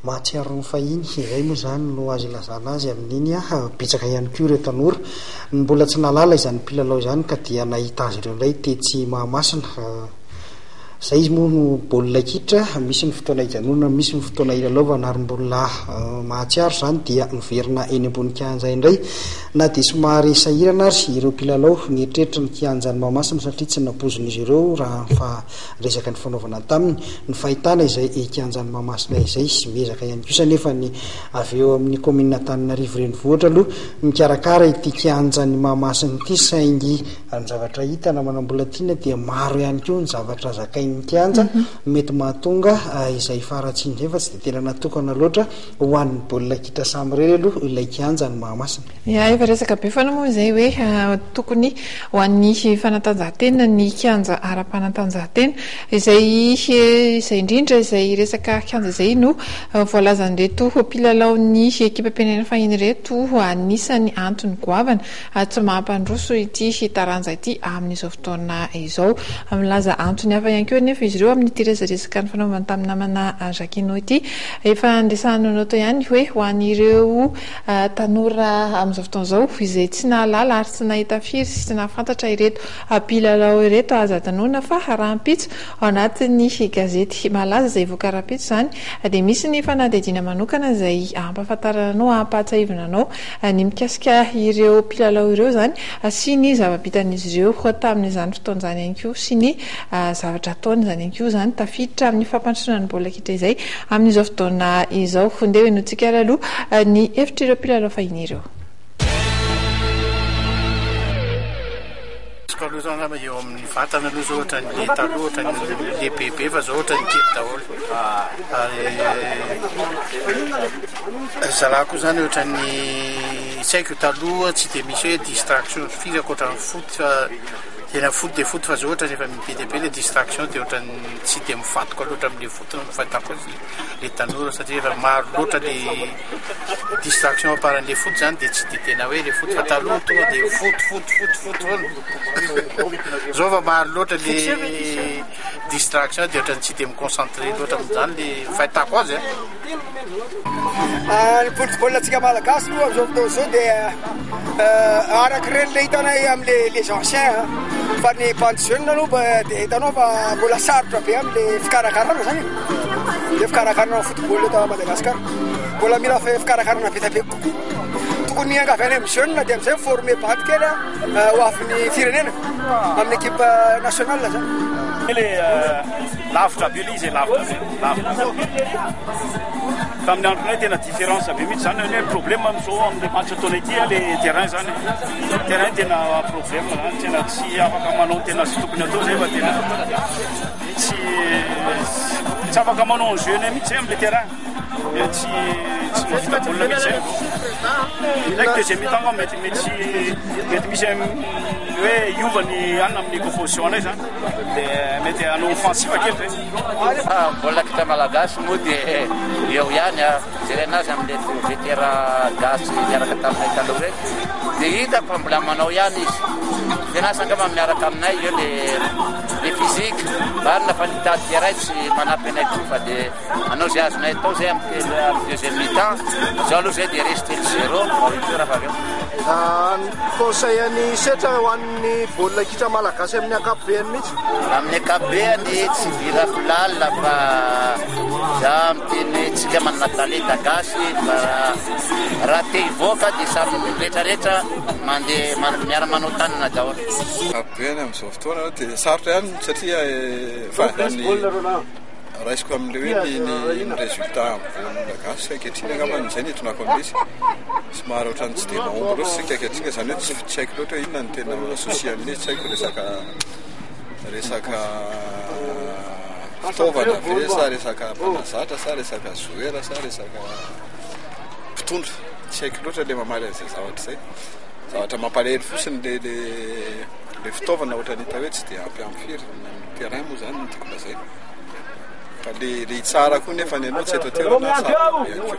Mahatsiaro ny fahiny, izay moa izany no azo ilazana azy amin'iny. Betsaka ihany koa ireo tanora no mbola tsy nahalala izany mpilalao izany ka dia nahita azy ireo indray tetsy Mahamasina. Izay izy moa no baolina kitra, misy ny fotoana hijanonana, misy ny fotoana hilalaovana ary mbola mahatsiaro izany dia miverina eny ambony kianja indray na dia somary sahirana ary ireo mpilalao nieritreritra ny kianjan'i Mahamasina satria tsy nampoizin'izy ireo raha ny fa resaka nifanaovana taminy ny fahitana izay kianjan'i Mahamasina izay. Miezaka ihany kosa anefa ny avy eo amin'ny kaominina Antananarivo Renivohitra aloha mikarakara ity kianjan'i Mahamasina ity saingy ny zavatra hita na manam-bola tiana dia maro ihany koa ny zavatra zakain'ny kianja mety mahatonga izay faharatsiana izay fa tsy dia tena natokana loatra ho an'ny baolina kitra samirery aloha ilay kianjan'i Mahamasina. Ya, efa resaka be foana moa izay hoe tokony ho an'ny fanatanjahantena ny kianja ara-panatanjahantena. Izay izay indrindra izay resaka kianja izay no voalazan'ireto mpilalaon'ny ekipam-pirenena fahiny ireto ho anisan'ny antony goavana tsy mampandroso ity taranja ity amin'izao fotoana izao. Milaza antony hafa ihany koa anefa izy ireo amin'ity resadresaka nifanaovany tamin'ny namana Jacquinot ity. Efa niresahana noto ihany hoe ho an'ireo tanora amin'izao fotoana izao izay tsy nahalala ary tsy nahita firy sy tsy nahafantatra ireto mpilalao ireto aza adinoina fa rahampitso ao anatin'ny gazety malaza izay hivoaka rahampitso izany dia misy ny fanadihadiana manokana izay hampahafantarana anao, hampahatsiahivina anao ny mikasika ireo mpilalao ireo izany sy ny zava-bitan'izy ireo tamin'izany fotoana izany ihany koa sy ny zavatra ataony izany ihany koa izany tafiditra amin'ny fampandrosoana ny baolina kitra izay amin'izao fotoana izao. Ndeha henointsika ary aloha ny hevitr'ireo mpilalao fahiny ireo. Azoko aloha zao angamba eo amin'ny vatana aloha zao ohatran'ny le taloha ohatran'ny lehibebe fa zao ohatran'ny kely daholo ary zalahy koa zany ohatran'ny tsy haiko taloha tsy de misy hoe distraction firy ankoatran'ny foot fa tena foot de foot fa zao ohatran'ny efa be dia be le distraction de ohatran'ny tsy de mifantoka loatra amin'le foot no fahitako azy le tanora satria efa maro loatra le Distraction à part an'le foot zany de tsy de tena hoe le foot fa taloha tonga de foot foot foot foot foana. Zao fa maro loatra le distraction de ohatran'ny tsy de mi-concentrer loatra amin'izany le fahitako azy an. Ny football antsika malagasy aloha amin'izao fotoana izao dia araka ireny le hitanay amin'le les anciens fa ny bande jeune aloha dia hitanao fa mbola sarotra be amin'le fikarakarana zany e, le fikarakarana football eto Madagascar. Mbola mila fikarakarana be dia be kokoa. Tokony miangavy any amin'ny jeune dia amin'izay mi-former bandy kely ho avin'ny firenena amin'ny équipe nationale zany. Le lavitra be le izy e, lavitra be, lavitra be. Tamin'ny andronay tena différence be mihitsy zany hoe problème amin'izao amin'le match ataonay ity le terrain zany. Terrain tena problème zany, tena tsy afaka manao tena tsy tokony atao zay fa tena tsy tsy afaka manao ny jeu-nay mihitsy zay amin'le terrain. Tsy tsy mahavita baolina mihitsy zay. Ndraiky deuxième mi-temps angamba mety mety mety misy hoe hiova ny anona amin'ny composition anay zany. Dia mety hanao offensive kely zay. Baolina kitra malagasy moa dia eo ihany a. Jerena azy amin'ireto vétéran gasy niaraka taminay taloha ireto dia hitako fa mbola manao ihany izy. Tena asa angamba miaraka aminay eo le le physique. Marina fa ny tady terrain tsy manampy anay koa fa dia Manao izay azonay atao izay amin'ny telo amin'ny deuxième mi-temps. Izao aloha izay dia resy 3-0, vao hitohy raha avy eo. Ny conseil an'i Setra ho an'ny baolina kitra malagasy amin'ny ankapobeny mihitsy. Amin'ny ankapobeny tsy idirako lalina fa za miteny hoe tsika manana talenta gasy fa raha te hivoaka dia samy retraretra mandeha miara-manao tanana daholo. Ankapobeny amin'izao fotoana dia sarotra ihany satria efa ny Raisiko amin'ilay hoe ny ny résultat amin'ny baolina gasy ankehitriny angambany izay no hitonako an'ilay izy. Somary ohatran'ny tsy dia mahomby loatra isika ankehitriny, izany hoe tsy tsy haiko loatra hoe inona no tena souci an'ilay izy, tsy haiko resaka resaka fitaovana ve sa resaka mpanazatra sa resaka joueur sa resaka mpitondra, tsy haiko loatra ilay mamaly an'izay zavatra izay. Zavatra mampalahelo fotsiny ilay ilay ilay fitaovana ohatran'ny hita hoe tsy dia ampy firy. Terrain moa zany no tiako lazaina. Fa le le hitsara koa nefa ny anao tsy eto an-toerana sarotra be ihany koa.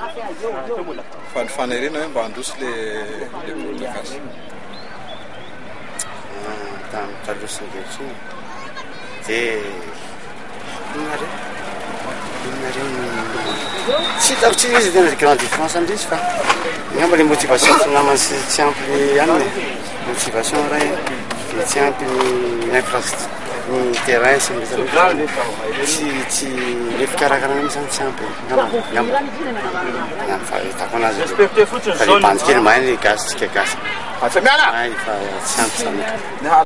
Fa ny faniriana hoe mba handroso le le baolina gasy. Tamin'ny taloha sy ny ankehitriny dia inona re? Inona re no. Tsy hitako tsy izy tena grande différence amin'ilay izy fa angamba le motivation sy namany sy tsy ampy ihany e. Motivation ray dia tsy ampy ny infrastructure ny terrain sy ny rehetra rehetra tsy tsy le fikarakarana mihitsy zany tsy ampy angamba angamba ny fahitako anazy aloha. Fa le bandy kely mahay le gasy tsika gasy. Mahay fa tsy ampy zany.